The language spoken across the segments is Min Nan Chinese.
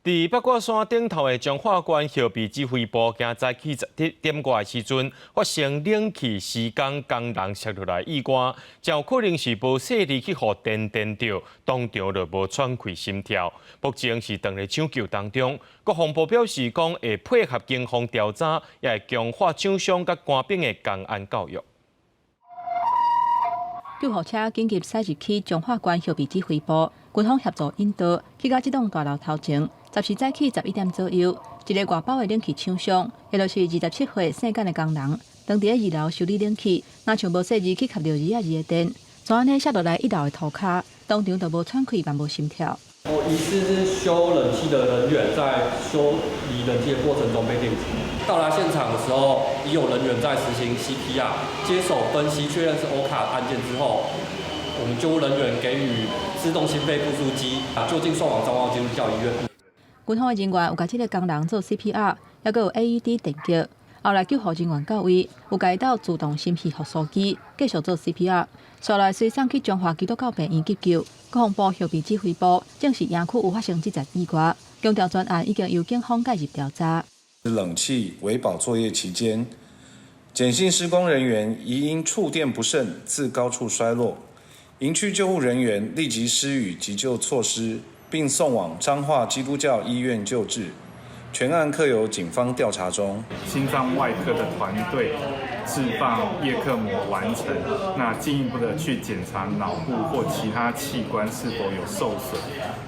佇八卦山頂頭的彰化縣後備指揮部，今早起11點外的時陣，發生冷氣施工工人摔落來意外，真有可能是無細膩去予電電著，當場就無喘氣心跳。目前是當咧搶救當中。國防部表示講會配合警方調查，也會強化廠商佮官兵的工安教育。救護車緊急駛入去彰化縣後備指揮部，軍方協助引導去到這棟大樓頭前。十時早起11點左右，一个外包的冷氣廠商，也就是27歲姓簡的工人，當佇咧二樓修理冷氣，若像無細膩去插著二仔二的電，就按呢摔落來一樓的塗跤，當場就無喘氣，嘛無心跳。我疑似是修冷氣的人員在修理冷氣的過程中被電擊。到達現場的時候，已有人員在實行 CPR，接手分析確認是歐卡案件之後，我們救護人員給予自動心肺復甦機，就近送往彰化基督教醫院。軍方的人員有共這个工人做 CPR，猶閣有 AED 電擊。後來救護人員到位，有共伊鬥自動心肺復甦機繼續做 CPR，後來隨送去彰化基督教病院急救。國防部後備指揮部證實營區有發生這則意外，強調全案已經由警方介入調查。冷氣維保作業期間，簡姓施工人員疑因觸電不慎自高處摔落，營區救護人員立即施予急救措施，並送往彰化基督教醫院救治。全案刻由警方調查中。心臟外科的團隊置放葉克膜完成，那進一步的去檢查腦部或其他器官是否有受損。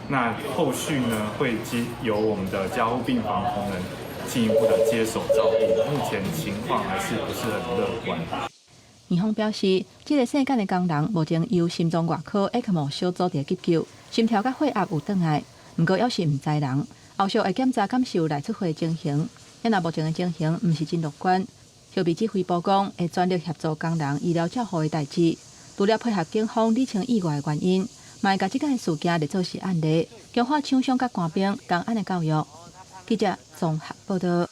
那後續呢，會接由我們的加護病房同仁進一步的接手照顧。目前情況還是不是很樂觀。院方表示，這个姓簡的工人目前由心臟外科 ECMO 小組佇急救，心跳佮血壓有轉來，毋過猶是毋知人。後續會檢查敢是有內出血情形，但若目前的情形毋是真樂觀。後備指揮部講會全力協助工人醫療照護的代誌，除了配合警方理清意外的原因，嘛會共這個事件列做是案例，強化廠商佮官兵工安的教育。記者綜合報道。